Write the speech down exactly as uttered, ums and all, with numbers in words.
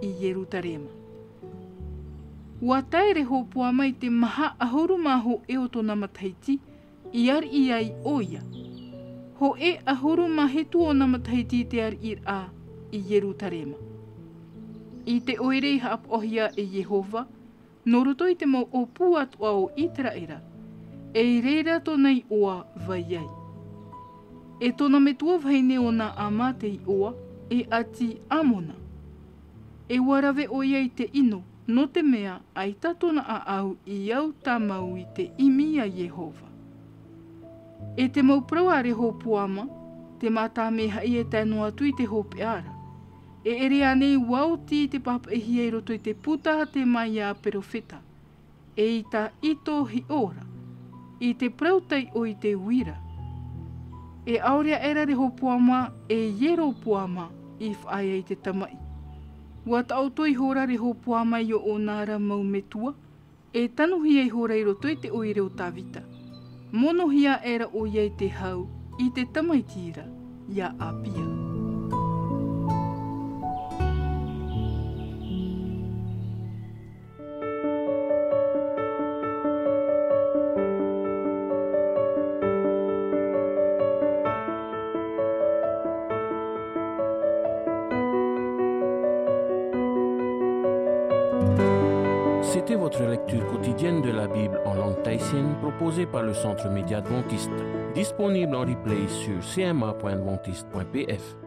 i Ierutarema. Ua tae Rehoboama i te maha ʻahuru mā hōʻē o tōna matahiti, i ariʻi ai ʻoia. Hōʻē ʻahuru mā hitu ōna matahiti i te ariʻiraʻa i Ierutarema. I te ʻoire i haʻapaʻohia e Iehova, nō roto i te mau ʻōpū atoʻa o Iteraera, e i reira tōna iʻoa vai ai. E tōna metua vahine ʻo Naama te iʻoa, e ʻāti Amona. E ua rave ʻoia i te ʻino, nō te mea ʻaita tōna ʻāʻau i au tāmau i te ʻimi a Iehova. E te mau parau a Rehoboama, te mātāmua e tae noa atu i te hopeʻa ra. E ʻere ānei ua oti i te pāpaʻihia i roto i te puta a Temaia perofeta, e i tā Ido hiʻo ra, i te parau taiʻo i te uira. E ʻaore aʻera Rehoboama e Ieroboama i faʻaea i te tamaʻi. Ua taʻoto ihora Rehoboama i ōna ra mau metua, e tanuhia ihora i roto i te ʻoire o Tavita. Monohia aʻera ʻoia i te hau, i te tamaiti ra, iā Apia. C'était votre lecture quotidienne de la Bible en langue tahitienne proposée par le Centre Média Adventiste, disponible en replay sur C M A point adventiste point P F.